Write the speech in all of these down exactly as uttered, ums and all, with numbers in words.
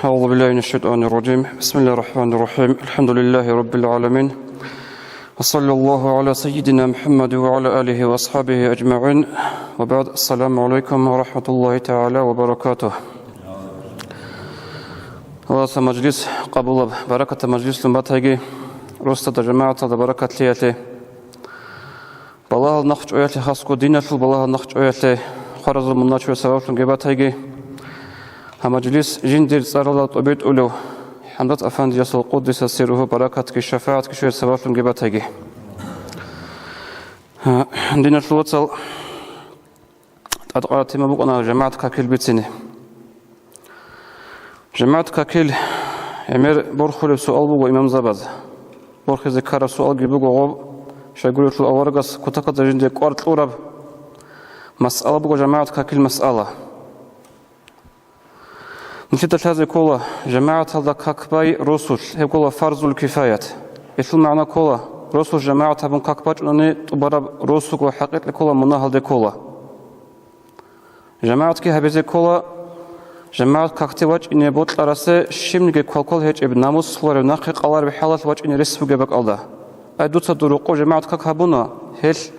أعوذ بالله من الشيطان الرجيم. بسم الله الرحمن الرحيم. الحمد لله رب العالمين. وصلى الله على سيدنا محمد وعلى آله وأصحابه أجمعين. وبعد. السلام عليكم ورحمة الله تعالى وبركاته. Аллагьас мажлис къабулаб, баракатаб мажлислъун батайги, росдада жамагӀаталда баракат лъеялъе. Балагьал нахъчӀваялъе, хасго диналъул балагьал нахъчӀваялъе, хваразул мунагьал чуре сабаблъунги батайги. Гьаб мажлис жиндир цӀаралда тӀобитӀулев ХӀамзат Афандиясул къуддиса сирругьу баракатги шафагӀатги чуре сабаблъунги батайги. Диналъул вацал, тӀадкъараб тема букӀана жамагӀат какил бицине. ЖамагӀат какил гӀемер борхулеб суал буго имамзабаз. Борхизе ккараб суалги буго гъоб, щайгурелъул аварагас кутакалда жинде кӀвар кьураб масъала буго жамагӀат какил масъала. Нилъеда лъазе ккола, жамагӀаталда как бай росулъ, гьеб ккола фарзул кифаят. Гьелъул магӀна ккола, росулъ жамагӀат гьабун как бачӀунани тӀубараб росуго хӀакъикъе ккола, мунагьалде ккола. ЖамагӀатги гьабизе ккола, жамагӀат какде вачӀине бокьарасе щибниги квалквал гьечӀеб, намуслъулареб, нахъе къалареб хӀалалъ вачӀине рес бугеб бакӀалда. Ай, дуца дур рокъов жамагӀат как гьабуна, гьелъ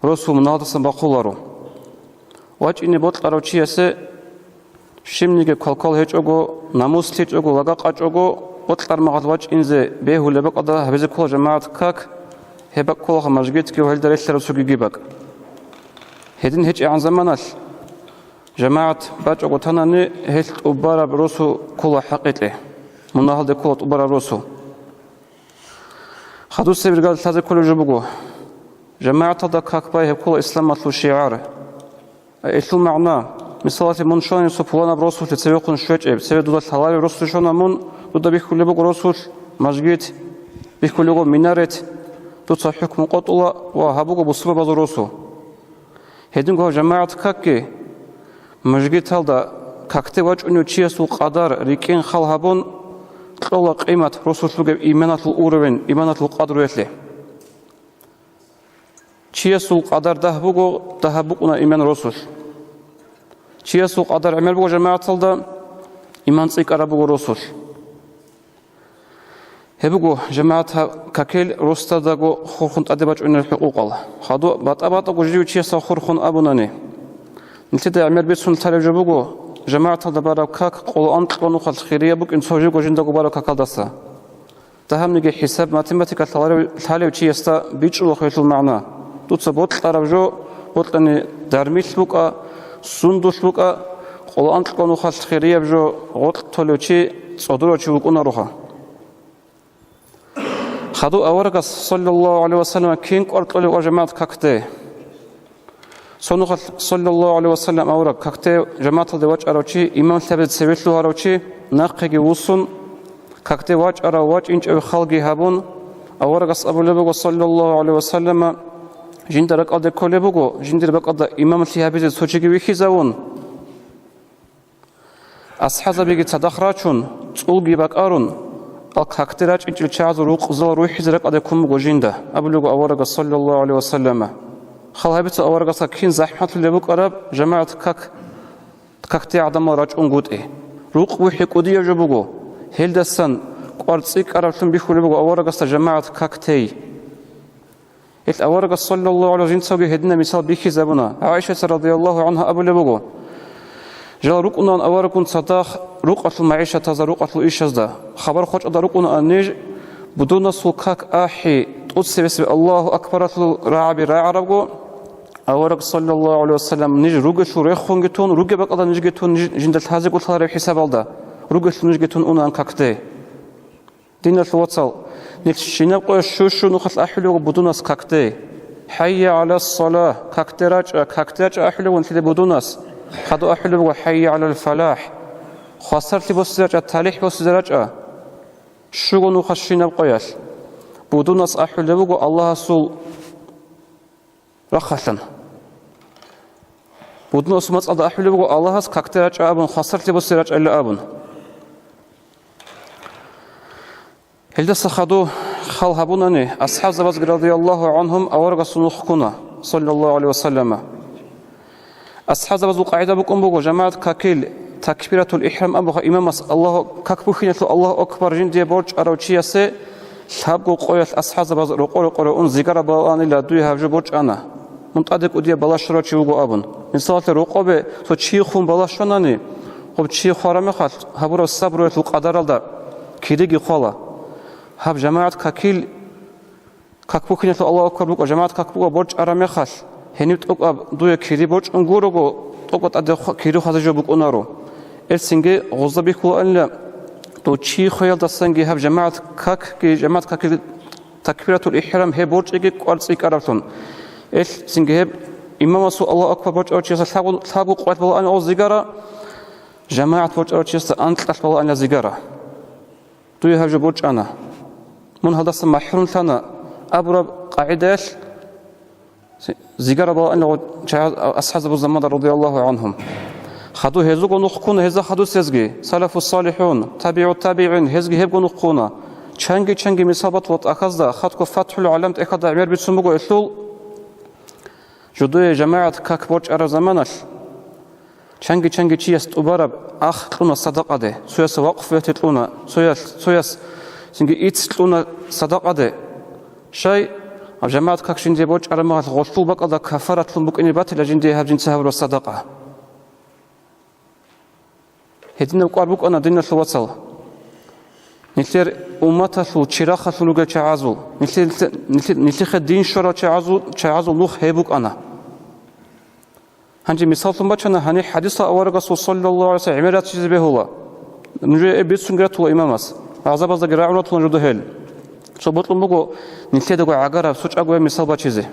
росу мунагьалдасан бахъуларо. ВачӀине бокьарав чиясе щибниги квалквал гьечӀого, намус лъичӀого, лага къачӀого, бокьараб мехалъ вачӀинзе бегьулеб бакӀалда гьабизе ккола жамагӀат как, гьеб бакӀ кколаха мажгитги ва гьелда релълъараб цогиги бакӀ. Гьедин гьечӀегӀан заманалъ жамагӀат бачӀого танани, гьелъ тӀубараб росу ккола хӀакъикъе, мунагьалде ккола тӀубараб росу. Хадусеб иргаялда лъазе кколеб жо буго, жамагӀаталда как бай гьеб ккола исламалъул шигӀар. Гьелъул магӀна, мисалалъе, мун щванани цо пуланаб росулъе цевехъун щвечӀеб, цеве дуда лъаларев росулъе щвана мун, дуда бихьулеб буго росулъ мажгит, бихьулеб буго минарет, дуца хӀукму къотӀула ва гьаб буго бусурбабазул росу. Гьединго гьав жамагӀат какги, мажгиталда какде вачӀунев чиясул къадар рикӀкӀин хал гьабун, кьола къимат росулъ бугеб иманалъул уровень, иманалъул къадруялъе. Чиясул къадар дагь буго, дагьаб букӀуна иман росулъ. Чиясул къадар гӀемер буго жамагӀаталда, иман цӀикӀкӀараб буго росулъ. Гьеб буго, жамагӀат, гьаб какил росдаго хурхун тӀаде бачӀунел хӀукъукъал. Хадуб батӀа-батӀаго жив чиясда хурхун абунани, нилъеда гӀемер бицун лъалеб жо буго, жамагӀаталда бараб как къоло анкьго нухалъ хирияб букӀин цо живго жиндаго бараб какалдаса. Дагьабниги хӀисаб, математика лъаларев, лъалев чиясда бичӀчӀула хвелъул магӀна. Дуца бокьараб жо, бокьани дармилъ букӀа, сундулъ букӀа, къоло анкьго нухалъ хирияб жо гъоркь толев чи цӀодорав чи вукӀунароха. Хадуб аварагас, саллаллагьу гӀалайгьи ва саллам, кин кӀвар кьолев ва жамагӀат какде. Цо нухалъ, саллаллагьу гӀалайгьи ва саллам, авараг какде жамагӀаталде вачӀарав чи, имамлъи гьабизе цеве лъугьарав чи, нахъеги вуссун, какде вачӀарав вачӀинчӀев халги гьабун, аварагас абулеб буго, саллаллагьу гӀалайгьи ва саллама, жинда ракӀалде кколеб буго, жиндир бакӀалда имамлъи гьабизе цо чиги вихьизавун. АсхӀабзабиги цадахъ рачун, цӀулги бакӀарун, ал какде рачӀинчӀел чагӀазул рукъзал рухӀизе ракӀалде ккун буго жинда, абулего аварагас, саллаллагьу гӀалайгьи ва саллама. Хал гьабица аварагасда кин захӀмалъулеб букӀараб жамагӀат как, какде гӀадамал рачӀунгутӀи. Рукъ бухӀи кӀудияб жо буго, гьелдасан кӀвар цӀикӀкӀараблъун бихьулеб буго аварагасда жамагӀат как тей. Гьел аварагас, саллаллагьу гӀалайгьи, жинцаги гьединаб мисал бихьизабуна. ГӀайшаца, радияллагьу гӀангьа, абулеб буго: жал рукӀунаан авараггун цадахъ рукъалъул магӀишатазда, рукъалъул ишазда. Хабар хочӀалда рукӀунаан ниж, будунасул как ахӀи, тӀоцебесеб Аллагьу акбаралъул рагӀаби рагӀарабго, авараг, саллаллагьу гӀалайгьи ва саллам, ниж ругелъул рехунги тун, ругеб бакӀалда нижги тун, ниж-, жинда лъазего лъалареб хӀисабалда, ругелъул нижги тун унаан какде. Диналъул вацал, нилъ щинаб къоялъ щу-щу нухалъ ахӀулеб буго будунас какде. «ХӀайя гӀалас-салагь», какде рачӀа, какде рачӀа ахӀулеб буго нилъеда будунас. Хадуб ахӀулеб буго: «ХӀайя гӀалал-фалахӀ», хвасарлъи босизе рачӀа, талихӀ босизе рачӀа. Щуго нухалъ щинаб къоялъ будунас ахӀулеб буго Аллагьасул рахъалъан. Будунас мацӀалда ахӀулеб буго Аллагьас какде рачӀа абун, хвасарлъи босизе рачӀайилла абун. Гьелдаса хадуб хал гьабунани, асхӀабзабазги, радияллагьу гӀангьум, аварагасул нух ккуна, саллаллагьу гӀалайгьи ва саллама. АсхӀабзабазул къагӀида букӀун буго, жамагӀат какил Такбиратул ихӀрам абуха имамас Аллагьу, как бухьиналъул Аллагьу акбар жиндие борчӀарав чиясе лъабго къоялъ асхӀазабаз рокъо-рокъоре ун зигара балаанила дуе гьаб жо борчӀана. Мун тӀаде кӀудияб балагь щварав чи вуго абун. Мисалалъе, рокъобе цо чи хун балагь щванани, гъоб чи хвараб мехалъ гьабураб сабруялъул къадаралда кириги хвала. Гьаб жамагӀат какил Как бухьиналъул Аллагьу акбар букӀа, жамагӀат как букӀа борчӀараб мехалъ, гьениб тӀокӀаб дуе кири борчӀун гурого, тӀокӀаб тӀаде хва-, кири хвазе жо букӀунаро. Элцинги гъозда бихьулаанила, дов чи хвеялдасанги гьаб жамагӀат какги, жамагӀат какги такбиратул ихӀрам гьеб борчӀиги кӀвар цӀикӀкӀараблъун. Элцинги гьеб имамасул Аллагьу акбар борчӀарав чиясда лъабго, лъабго къоялъ балаанила зигара, жамагӀат борчӀарав чиясда анкьалъ балаанила зигара. Дуе гьаб жо борчӀана. Мун гьалдаса махӀрумлъана абураб къагӀидаялъ зигара балаанила чагӀаз-, асхӀазабу заманда радияллагьу гӀанхум. Хадув гьезулго нух ккуна гьезда хадусезги, салафу салихӀун, табигӀу табигӀин, гьезги гьебго нух ккуна. Чанги-чанги мисал батула тӀахьазда, хадго ФатхӀул ГӀалам тӀехьалда гӀемер бицун буго гьелъул, жо дуе жамагӀат как борчӀараб заманалъ, Чанги-чанги чияс тӀубараб ах кьуна садакъаде, цояс вакъфуялъе кьуна, цояс, цояс цинги ицц кьуна садакъаде. Щай, гьаб жамагӀат как жиндие борчӀараб мехалъ гъолъул бакӀалда кафаратлъун букӀине батила жиндие гьаб жинца гьабураб садакъа. Гьединаб кӀвар букӀана, диналъул вацал, нилъер умматалъул чирахъалъун ругел чагӀазул, нилъер, нилъер, нилъехъе дин щварал чагӀазул, чагӀазул нух гьеб букӀана. Гьанже мисаллъун бачана, гьанир хӀадисалъ аварагасул саллаллагьу гӀалайгьи вассалам гӀемер рачизе бегьула. Нужее бицунги ратула имамас, гӀазабаздаги рагӀун ратула жуда гьел. Цо бокьун буго нилъедаго гӀагараб, сочӀаго гьеб мисал бачизе.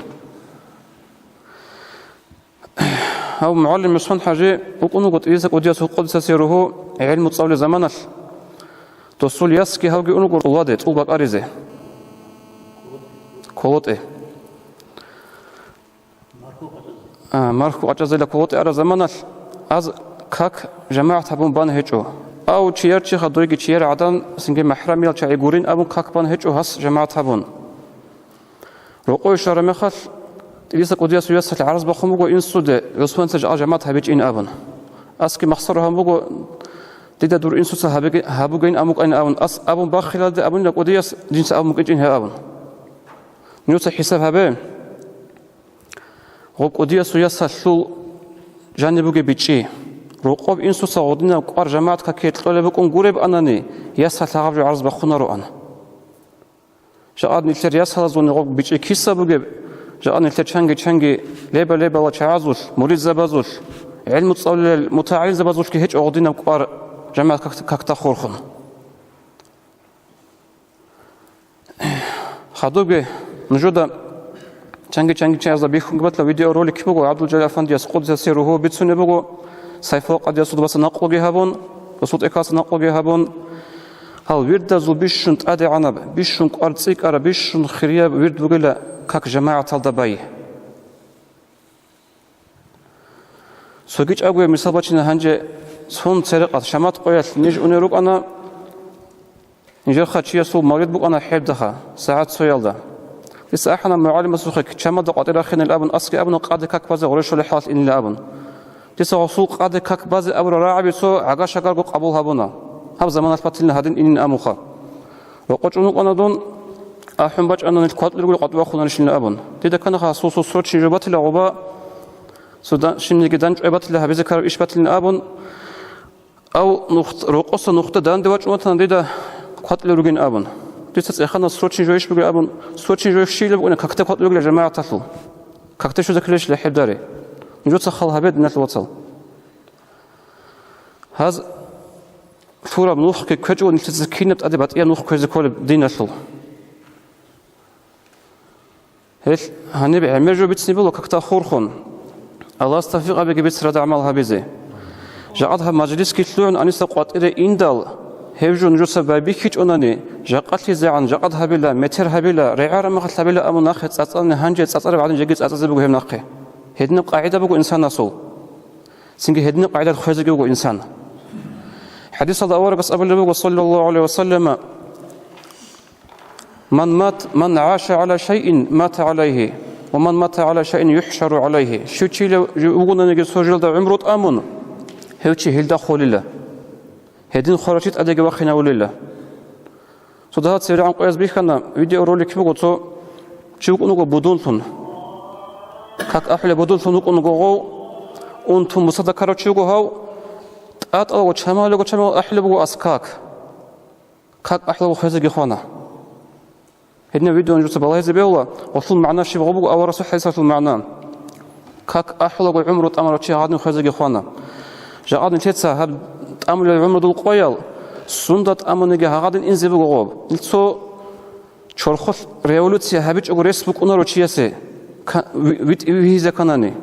Гьав мугӀалим ГӀусман-хӀажи вукӀун вуго ТӀибитӀиса кӀудиясул къуддиса сирругьу гӀелму цӀалулел заманалъ. Досул ясги гьавги ун вуго тӀуладе, тӀул бакӀаризе. КолотӀе. А, марху къачӀазила кӀолотӀе араб заманалъ аз как жамагӀат гьабун бан гьечӀо. Ав чияр чиха дойги чияр гӀадан, цинги махӀрамиял чагӀи гурин абун как бан гьечӀо гьас жамагӀат гьабун. Рокъове щвараб мехалъ, ТӀибитӀиса кӀудиясул ясалъ гӀарз бахъун буго инсуде, ГӀусманица жакъа жамагӀат гьабичӀин абун. Асги махсаро гьабун буго, дида дур инсуца гьабиги-, гьабугейин абун букӀанин абун, ас абун баххилалде абунила кӀудияс, жинца абун букӀинчӀин гьеб абун. Нужеца хӀисаб гьабе. Гъоб кӀудиясул ясалъул жаниб бугеб бичӀчӀи. Рокъоб инсуца гъодинаб кӀвар жамагӀат какие кьолеб букӀун гуреб анани, ясалъ гьагъаб жо гӀарз бахъунароан. Жакъа нилъер ясалазул гъоб бичӀчӀи киса бугеб, жакъа нилъер чанги-чанги леба-лебала чагӀазулъ, муридзабазулъ, гӀелму цӀалулел мутагӀалимзабазулъги гьечӀо гъодинаб кӀвар жамагӀат как-, какда хурхун. Хадубги нужеда чанги-чанги чагӀазда бихьунги батила видеоролик буго, ГӀабдулжалил Афандияс къуддиса сирругьу бицунеб буго, Сайфулла къадиясул баса накълуги гьабун, досул тӀехьалса накълуги гьабун, гьал вирдазул бищун тӀадегӀанаб, бищун кӀвар цӀикӀкӀараб, бищун хирияб вирд бугила как жамагӀаталда бай. Цоги чӀагояб мисал бачина гьанже, цун церекъад шамат къоялъ ниж унел рукӀана, нижерха чиясул мавлид букӀана хӀебдаха, сагӀат цоялда. Дица ахӀана мугӀалимасухъе чамалда къватӀир рахинел абун, асги абуна къаде как базе гъоре щолеб хӀалалъ инила абун. Дица гъосул къаде как базе абураб рагӀаби цо гӀага-шагарго къабул гьабуна, гьаб заманалъ батилин гьадин инин амуха. Рокъо чӀун вукӀана дун, ахӀун бачӀана нилъ кватӀлъи ругел къватӀив вахъунарищилан абун. Дида кканаха гьасул цо срочный жо батила гъоба, цо да-, щибниги дандчӀвай батила, гьабизе ккараб иш батилин абун, ав нухт-, рокъоса нухда данде вачӀун ватана дида кватӀлъи ругин абун. Дица цӀехана срочный жо иш бугеб абун, срочный жо щиб букӀина, какде кватӀлъи ругила жамагӀаталъул. Какде щвезе кколищила хӀеб даре. Нужеца хал гьабе, диналъул вацал. Гьаз лъураб нухги кквечӀо, нилъеца кинаб тӀаде батӀияб нух кквезе кколеб диналъул. Гьелъ гьаниб гӀемер жо бицни буго какда хурхун. Аллагьас тавфикъ гьабеги бицараб гӀамал гьабизе. Жакъад гьаб мажлисги лъугӀун гьаниса къватӀире индал, гьеб жо нужеца байбихьичӀонани, жакъалъизегӀан жакъад гьабила, метер гьабила, регӀараб мехалъ гьабила абун нахъе цӀацӀани, гьанже цӀацӀараб гӀадин жеги цӀацӀазе буго гьеб нахъе. Гьединаб къагӀида буго инсанасул. Цинги гьединаб къагӀидалъ хвезеги вуго инсан. ХӀадисалда аварагас абулеб буго, саллаллагьу гӀалайгьи ва саллама: «Ман мат-, ман гӀаша гӀала шайин, мата гӀалайгьи, ва ман мата гӀала шайин, юхӀшару гӀалайгьи». Щив чи вугонаниги цо жоялда гӀумру тӀамун, Гьев чи гьелда холила. Гьедин хварав чи тӀадеги вахинавулила. Цо дагьа цевегӀан къояз бихьана, видеоролик буго, цо чи вукӀун вуго будунлъун. Как ахӀулеб будунлъун вукӀун вуго гъов, унтун мусада ккарав чи вуго гьав, тӀатӀалаго чамалего чамал ахӀулеб буго ас как. Как ахӀулаго хвезеги хвана. Гьединаб видео нужеца балагьизе бегьула, гъолъул магӀна щиб гъо буго аварагасул хӀадисалъул магӀна. Как ахӀулаго гӀумру тӀамурав чи гьагъадин хвезеги хвана. Жакъа нилъеца гьаб тӀамулел гӀумрудул къоял, сунда тӀамуниги гьагъадин инзе буго гъоб. Нилъ цо чорхолъ революция гьабичӀого рес букӀунаро чиясе ка-, ви-, витӀи вигьизе кканани.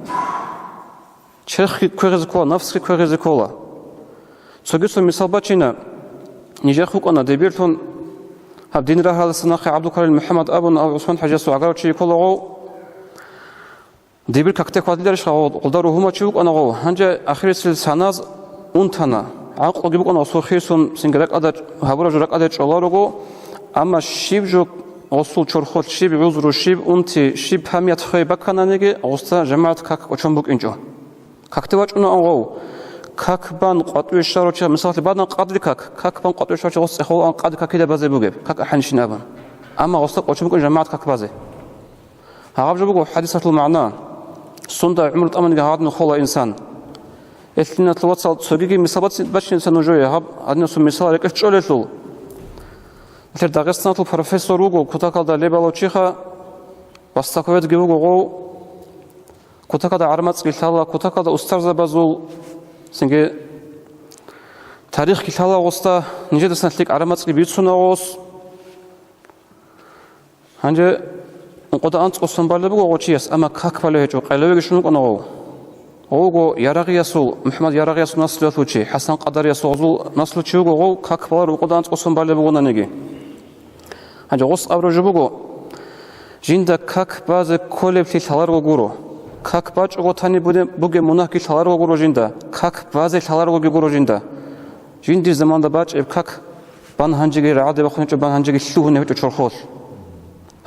Черхги квегъизе ккола, нафсги квегъизе ккола. Цоги цо мисал бачина, нижехъ вукӀана дибирлъун гьаб дин рагьалдаса нахъе ГӀабдулкарил МухӀаммад абун, ав ГӀусман ХӀажиясул гӀагарав чи ккола гъов. Дибир какде хьвадиларищха гъов, гъолда ругьумав чи вукӀана гъов. Гьанже ахирисел саназ унтана. ГӀакълуги букӀана гъосул хирисун, цинги ракӀада, гьабураб жо ракӀаде чӀоларого, амма щиб жо гъосул чорхолъ, щиб гӀузру, щиб унти, щиб памят хвей баккананиги, гъосда жамагӀат как кӀочон букӀинчӀо. Какде вачӀунаан гъов. Как бан къватӀиве щварав чи, мисалалъе, бана къадри как, как бан къватӀиве щварав чи гъос цӀехолаан къадри какида базе бугеб, как ахӀанищин абун. Амма гъосда кӀочон букӀин жамагӀат как базе. Гьаб жо буго хӀадисалъул магӀна. Сунда гӀумру тӀаманиги гьагъадин хола инсан. Элъиналъул вацал, цогиги мисал бац-, бачинеца нужее, гьаб гьадинасул мисал рекӀелъ чӀолелъул. Нилъер Дагъистаналъул профессор вуго, кутакалда лебалав чиха, востоковедги вуго гъов, кутакалда гӀармацӀги лъала, кутакалда устарзабазул, цинги тарихги лъала гъосда, нижедасан лъикӀ гӀармацӀги бицуна гъос. Гьанже ункъода анцӀго сон балеб буго гъо чияс, амма как балев гьечӀо, къелевеги щун вукӀана гъов. Гъовго Ярагъиясул, МухӀаммад Ярагъиясул наслуялъул чи, ХӀасан Къадариясул гъозул наслу чи вуго гъов, как балар ункъода анцӀго сон балеб бугонаниги. Гьанже гъос абураб жо буго, жинда как базе кколеблъи лъаларго гуро. Как бачӀого тани бугеб мунагьги лъаларго гуро жинда, как базе лъаларгоги гуро жинда. Жиндир заманда бачӀеб как бан гьанжеги рагӀалде бахъун гьечӀо, бан гьанжеги лъугьун гьечӀо чорхолъ.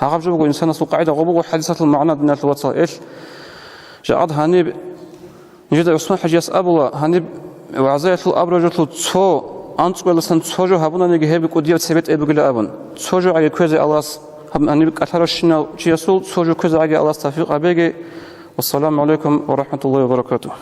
Гьагъаб жо буго инсанасул къагӀида, гъо буго хӀадисалъул магӀна, диналъул вацал. Эл, жагӀад гьаниб нижеда ГӀусман ХӀажияс абула, гьаниб вагӀзаялъул абураб жоялъул цо анцӀгоялдасан цо жо гьабунаниги гьебги кӀудияб цебетӀей бугила абун. Цо жо гӀаги кквезе Аллагьас, гьаб-, гьаниб кӀалъарав щинав чиясул цо жо кквезе гӀаги Аллагьас тавфикъ гьабеги. Вассаламу гӀалайкум ва рахӀматуллагьи ва баракатугь.